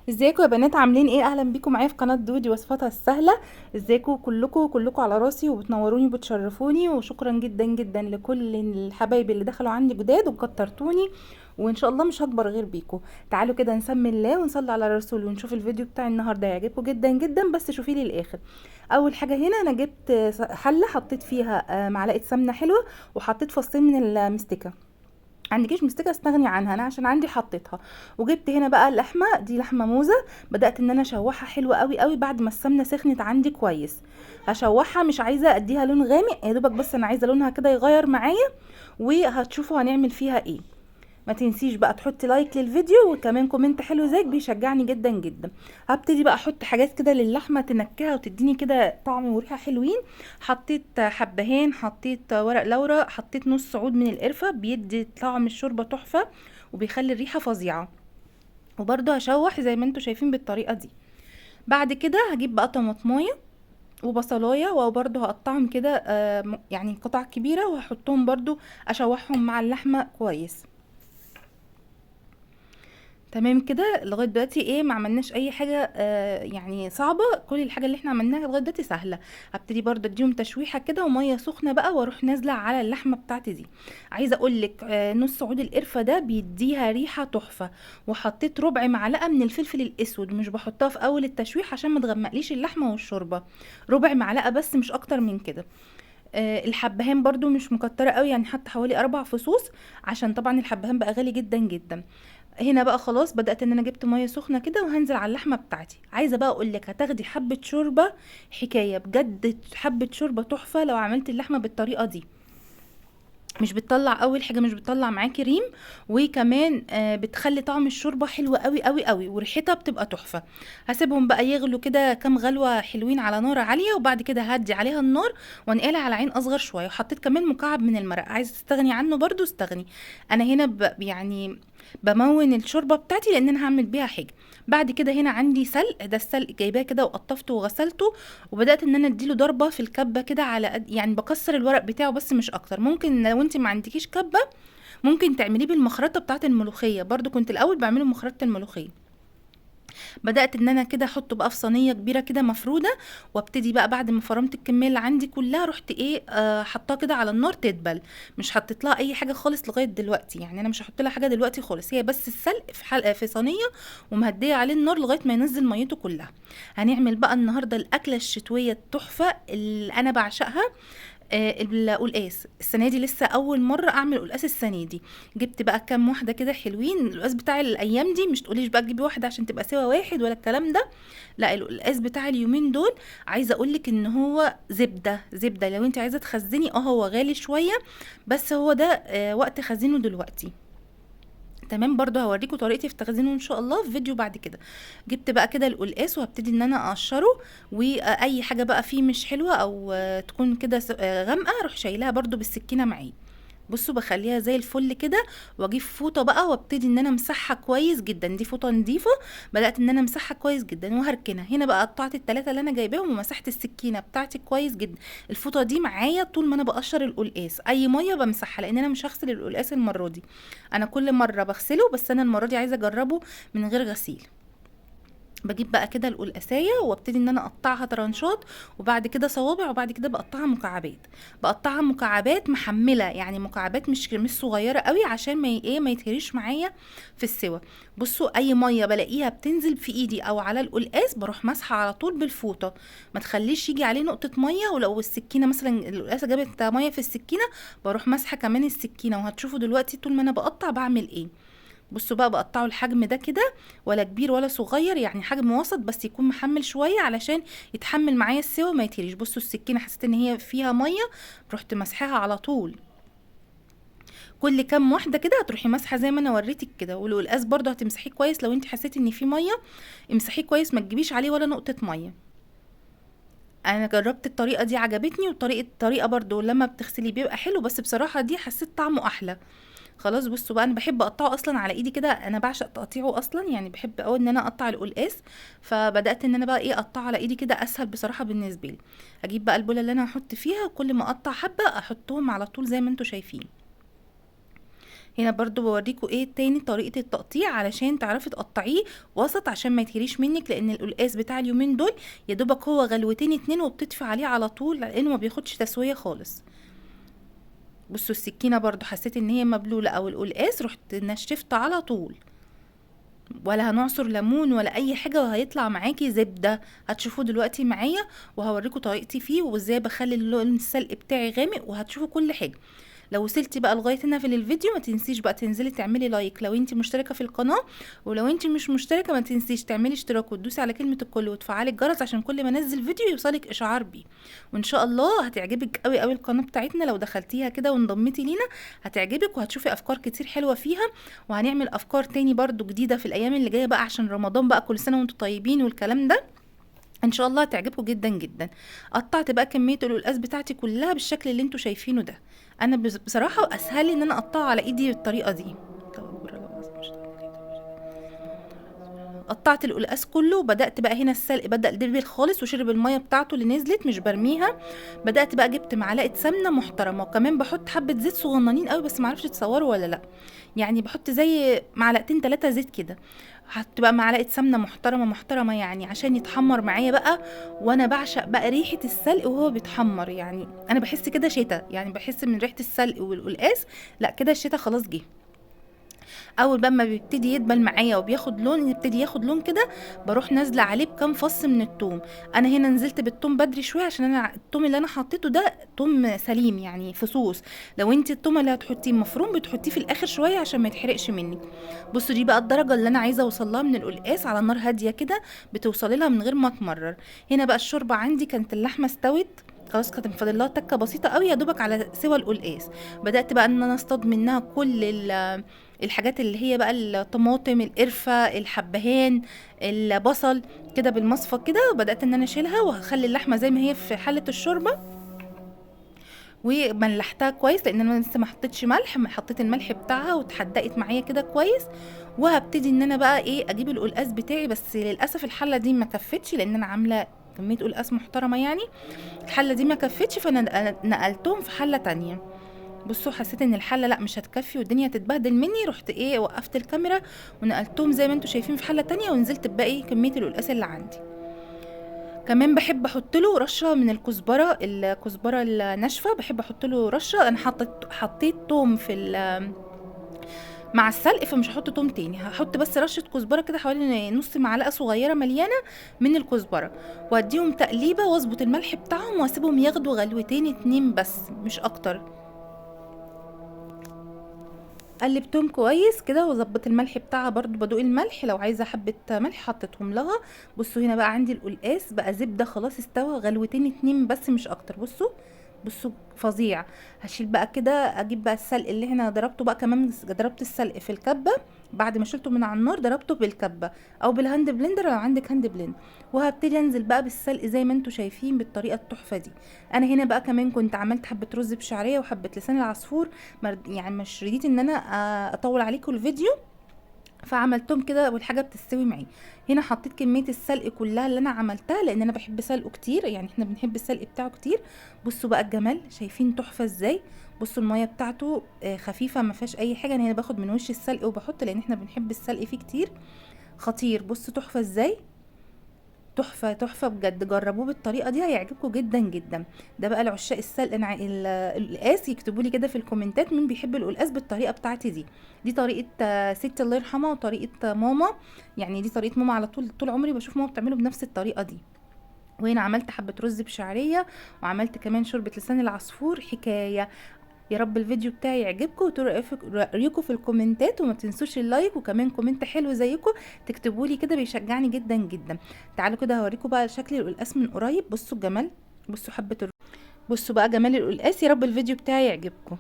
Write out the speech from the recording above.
ازيكم يا بنات، عاملين ايه؟ اهلا بيكم معايا في قناة دودي وصفاتها السهلة. ازيكم كلكم على راسي، وبتنوروني وبتشرفوني، وشكرا جدا جدا لكل الحبايب اللي دخلوا عندي جداد وكترتوني، وان شاء الله مش هكبر غير بيكم. تعالوا كده نسمي الله ونصلي على الرسول ونشوف الفيديو بتاع النهارده هيعجبكم جدا جدا، بس شوفيه للاخر. اول حاجة هنا انا جبت حله حطيت فيها معلقه سمنه حلوة، وحطيت فصين من المستكه. عندكيش مستكه استغني عنها، انا عشان عندي حطيتها. وجبت هنا بقى اللحمة دي، لحمه موزة، بدات ان انا اشوحها حلوة قوي قوي بعد ما السمنة سخنت عندي كويس. هشوحها، مش عايزه اديها لون غامق، يا دوبك بس انا عايزه لونها كده يغير معايا، وهتشوفوا هنعمل فيها ايه. ما تنسيش بقى تحطي like للفيديو، وكمان comment حلو زيك بيشجعني جدا جدا. هبتدي بقى احط حاجات كده للحمه تنكهها وتديني كده طعم وريحه حلوين. حطيت حبهان، حطيت ورق لورا، حطيت نص عود من القرفه، بيدي طعم الشوربة تحفة وبيخلي الريحة فظيعة. وبرده هشوح زي ما انتم شايفين بالطريقة دي. بعد كده هجيب بقى طماطمايه وبصلايه، وبرده هقطعهم كده يعني قطع كبيرة، وهحطهم برده اشوحهم مع اللحمة كويس. تمام كده لغاية دلوقتي ايه ما عملناش اي حاجة يعني صعبة، كل الحاجة اللي احنا عملناها لغاية دلوقتي سهلة. هبتدي برده اديهم تشويحه كده ومية سخنة بقى، واروح نازله على اللحمة بتاعتي دي. عايزه اقول لك نص عود القرفه ده بيديها ريحه تحفة، وحطيت ربع معلقه من الفلفل الاسود، مش بحطها في اول التشويح عشان ما تغمقليش اللحمة والشوربه، ربع معلقه بس مش اكتر من كده. الحبهان برده مش مكتره قوي، يعني حتى حوالي 4 فصوص، عشان طبعا الحبهان بقى غالي جدا جدا. هنا بقى خلاص بدأت ان انا جبت مية سخنة كده، وهنزل على اللحمة بتاعتي. عايزه بقى اقول لك هتاخدي حبه شوربة حكاية بجد، حبه شوربة تحفة لو عملت اللحمة بالطريقة دي. مش بتطلع، اول حاجة مش بتطلع معاكي ريم، وكمان بتخلي طعم الشوربة حلو قوي قوي قوي، وريحتها بتبقى تحفة. هسيبهم بقى يغلوا كده كام غلوه حلوين على نار عالية، وبعد كده هدي عليها النار وانقلها على عين اصغر شوية. وحطيت كمان مكعب من المرق، عايزه تستغني عنه برده استغني. انا هنا يعني بمون الشوربة بتاعتي لان انا هعمل بيها حاجة. بعد كده هنا عندي سلق، ده السلق جايباه كده وقطفته وغسلته، وبدات ان انا اديله ضربه في الكبه كده على قد، يعني بكسر الورق بتاعه بس مش اكتر. ممكن لو انت ما عندكيش كبه ممكن تعمليه بالمخرطه بتاعه الملوخية، برده كنت الاول بعمله مخرطه الملوخية. بدات ان انا كده احطه بقى في صينية كبيرة كده مفروده، وابتدي بقى بعد ما فرمت الكمية اللي عندي كلها رحت ايه حطاها كده على النار تدبل. مش حطيت لها اي حاجة خالص لغاية دلوقتي، يعني انا مش هحط لها حاجة دلوقتي خالص، هي بس السلق في حلقة في صينية ومهديه عليه النار لغاية ما ينزل ميته كلها. هنعمل بقى النهارده الاكلة الشتوية التحفة اللي انا بعشقها، القلقاس. السنة دي لسه اول مرة اعمل قلقاس. السنة دي جبت بقى كام واحدة كده حلوين. القلقاس بتاع الايام دي مش تقوليش بقى تجيبي واحدة عشان تبقى سوا واحد ولا الكلام ده، لا القلقاس بتاع اليومين دول عايزه اقولك ان هو زبدة زبدة. لو انت عايزه تخزني هو غالي شوية، بس هو ده وقت خزينة دلوقتي. تمام، برضو هوريكم طريقتي في تخزينه ان شاء الله في فيديو بعد كده. جبت بقى كده القلقاس وهبتدي ان انا اقشره، واي حاجة بقى فيه مش حلوة او تكون كده غامقه اروح شايلها برضو بالسكينة معايا. بصوا بخليها زي الفل كده، واجيب فوطه بقى وابتدي ان انا امسحها كويس جدا. دي فوطه نظيفة، بدات ان انا امسحها كويس جدا وهركنها. هنا بقى قطعت الثلاثة اللي انا جايباهم ومسحت السكينة بتاعتي كويس جدا. الفوطه دي معايا طول ما انا بقشر القلقاس، اي مية بمسحها لان انا مش هغسل القلقاس المرة دي، انا كل مرة بغسله بس انا المرة دي عايزه اجربه من غير غسيل. بجيب بقى كده القلقاسيه وابتدي ان انا اقطعها ترانشات، وبعد كده صوابع، وبعد كده بقطعها مكعبات. بقطعها مكعبات محمله، يعني مكعبات مش صغيرة قوي عشان ما ايه ما يتهريش معايا في السوا. بصوا اي مية بلاقيها بتنزل في ايدي او على القلقاس بروح مسحه على طول بالفوطه، ما تخليش يجي عليه نقطة مية. ولو السكينة مثلا القلقاسه جابت مية في السكينة بروح مسحه كمان السكينة، وهتشوفوا دلوقتي طول ما انا بقطع بعمل ايه. بصوا بقى بقطعوا الحجم ده كده، ولا كبير ولا صغير، يعني حجم وسط بس يكون محمل شوية علشان يتحمل معايا السوا وما يتهريش. بصوا السكينة حسيت ان هي فيها مية رحت مسحاها على طول. كل كام واحدة كده هتروحي مسحه زي ما انا وريتك كده. والقلقاس برده هتمسحيه كويس، لو انت حسيتي ان في مية امسحيه كويس، ما تجيبيش عليه ولا نقطة مية. انا جربت الطريقة دي عجبتني، وطريقه طريقه برده لما بتغسليه بيبقى حلو، بس بصراحة دي حسيت طعمه احلى. خلاص بصوا بقى انا بحب اقطعه اصلا على ايدي كده، انا بعشق تقطيعه اصلا، يعني بحب قوي ان انا اقطع القلقاس. فبدات ان انا بقى ايه اقطعه على ايدي كده، اسهل بصراحة بالنسبة لي. اجيب بقى البوله اللي انا هحط فيها، وكل ما اقطع حبه احطهم على طول زي ما انتم شايفين. هنا برضو بوريكم ايه تاني طريقة التقطيع علشان تعرفي تقطعيه وسط عشان ما يتهريش منك، لان القلقاس بتاع اليومين دول يا دوبك هو غلوتين اتنين وبتطفي عليه على طول، لانه ما بياخدش تسوية خالص. بصوا السكينة برضو حسيت ان هي مبلولة او القلقاس، رحت نشفت على طول، ولا هنعصر ليمون ولا اي حاجة، وهيطلع معاكي زبدة. هتشوفوه دلوقتي معايا وهوريكم طريقتي فيه وازاي بخلي اللون السلق بتاعي غامق، وهتشوفوا كل حاجة. لو وصلتي بقى لغاية هنا في الفيديو ما تنسيش بقى تنزلي تعملي like لو انتي مشتركة في القناة، ولو انتي مش مشتركة ما تنسيش تعملي اشتراك وتدوسي على كلمة الكل وتفعلي الجرس عشان كل ما انزل فيديو يوصلك اشعار بيه. وان شاء الله هتعجبك قوي قوي القناة بتاعتنا، لو دخلتيها كده وانضميتي لينا هتعجبك، وهتشوفي افكار كتير حلوة فيها، وهنعمل افكار تاني برضو جديدة في الايام اللي جاية بقى عشان رمضان بقى، كل سنة وانتم طيبين والكلام ده. ان شاء الله هتعجبكم جدا جدا. قطعت بقى كمية القلقاس بتاعتي كلها بالشكل اللي انتوا شايفينه ده. انا بصراحة اسهل لي ان انا اقطعه على ايدي بالطريقة دي. قطعت القلقاس كله، وبدات بقى هنا السلق بدا دبل خالص وشرب المية بتاعته اللي نزلت مش برميها. بدات بقى جبت معلقه سمنه محترمه، وكمان بحط حبه زيت صغننين قوي، بس معرفش تصوروا ولا لا، يعني بحط زي معلقتين 3 زيت كده. هحط بقى معلقه سمنه محترمه محترمه يعني عشان يتحمر معايا بقى. وانا بعشق بقى ريحه السلق وهو بيتحمر، يعني انا بحس كده شتا، يعني بحس من ريحه السلق والقلقاس لا كده الشتا خلاص جه. اول بقى ما بيبتدي يدبل معايا وبياخد لون، يبتدي ياخد لون كده، بروح نازله عليه بكام فص من الثوم. انا هنا نزلت بالثوم بدري شوية عشان انا الثوم اللي انا حطيته ده ثوم سليم يعني فصوص. لو انت الثوم اللي هتحطيه مفروم بتحطيه في الاخر شوية عشان ما يتحرقش منك. بصوا دي بقى الدرجة اللي انا عايزه اوصل لها من القلقاس على نار هادية كده، بتوصلي لها من غير ما تمرر. هنا بقى الشوربة عندي كانت اللحمة استوت خلاص، كانت فاضل لها تكه بسيطة قوي يا دوبك على سوى القلقاس. بدات بقى ان انا اصطاد منها كل الحاجات اللي هي بقى الطماطم، القرفه، الحبهان، البصل كده بالمصفى كده. وبدات ان انا اشيلها وهخلي اللحمة زي ما هي في حله الشوربة، وملحتها كويس لان انا لسه ما حطيتش ملح، حطيت الملح بتاعها واتحدقت معايا كده كويس. وهبتدي ان انا بقى ايه اجيب القلقاس بتاعي، بس للاسف الحلة دي ما كفتش لان انا عامله كمية قلقاس محترمه، يعني الحلة دي ما كفتش، فانا نقلتهم في حله تانية. بصوا حسيت ان الحلة لا مش هتكفي والدنيا هتتبهدل مني، رحت ايه وقفت الكاميرا ونقلتهم زي ما انتم شايفين في حله تانية، ونزلت بباقي كمية القلقاس اللي عندي. كمان بحب احط له رشه من الكزبره، الكزبره الناشفه بحب احط له رشه. انا حطيت توم في مع السلق فمش هحط توم تاني، هحط بس رشه كزبره كده حوالي نص معلقه صغيرة مليانة من الكزبره، واديهم تقليبه واظبط الملح بتاعهم واسيبهم ياخدوا غلوتين 2 بس مش اكتر. قلبتهم كويس كده وظبط الملح بتاعها، برضو بدوق الملح لو عايزه حبه ملح حطيتهم لها. بصوا هنا بقى عندي القلقاس بقى زبدة خلاص استوى، غلوتين 2 بس مش اكتر. بصوا فظيع. هشيل بقى كده، اجيب بقى السلق اللي احنا ضربته بقى، كمان ضربت السلق في الكبه بعد ما شلته من على النار، ضربته بالكبه او بال hand blender لو عندك hand blender. وهبتدي انزل بقى بالسلق زي ما انتم شايفين بالطريقة التحفة دي. انا هنا بقى كمان كنت عملت حبه رز بشعريه وحبه لسان العصفور، يعني مش رضيت ان انا اطول عليكم الفيديو فعملتهم كده والحاجة بتستوي معي. هنا حطيت كمية السلق كلها اللي انا عملتها لان انا بحب سلقه كتير، يعني احنا بنحب السلق بتاعه كتير. بصوا بقى الجمال، شايفين تحفة ازاي؟ بصوا المية بتاعته خفيفة ما فيهاش اي حاجة. انا هنا باخد من وش السلق وبحط لان احنا بنحب السلق فيه كتير. خطير، بصوا تحفة ازاي، تحفة تحفة بجد. جربوه بالطريقة دي هيعجبكم جدا جدا. ده بقى لعشاق السلق القلقاس، يكتبوا لي كده في الكومنتات مين بيحب القلقاس بالطريقة بتاعتي دي. دي طريقه ستي الله يرحمها وطريقه ماما، يعني دي طريقه ماما على طول، طول عمري بشوف ماما بتعمله بنفس الطريقة دي. وهنا عملت حبه رز بشعريه وعملت كمان شوربة لسان العصفور. حكاية. يا رب الفيديو بتاعي يعجبكم وتقولوا رايكم في الكومنتات، وما تنسوش ال like وكمان comment حلو زيكم تكتبوا لي كده بيشجعني جدا جدا. تعالوا كده هوريكم بقى شكل القلقاس من قريب. بصوا الجمال، بصوا حبه بصوا بقى جمال القلقاس. يا رب الفيديو بتاعي يعجبكم.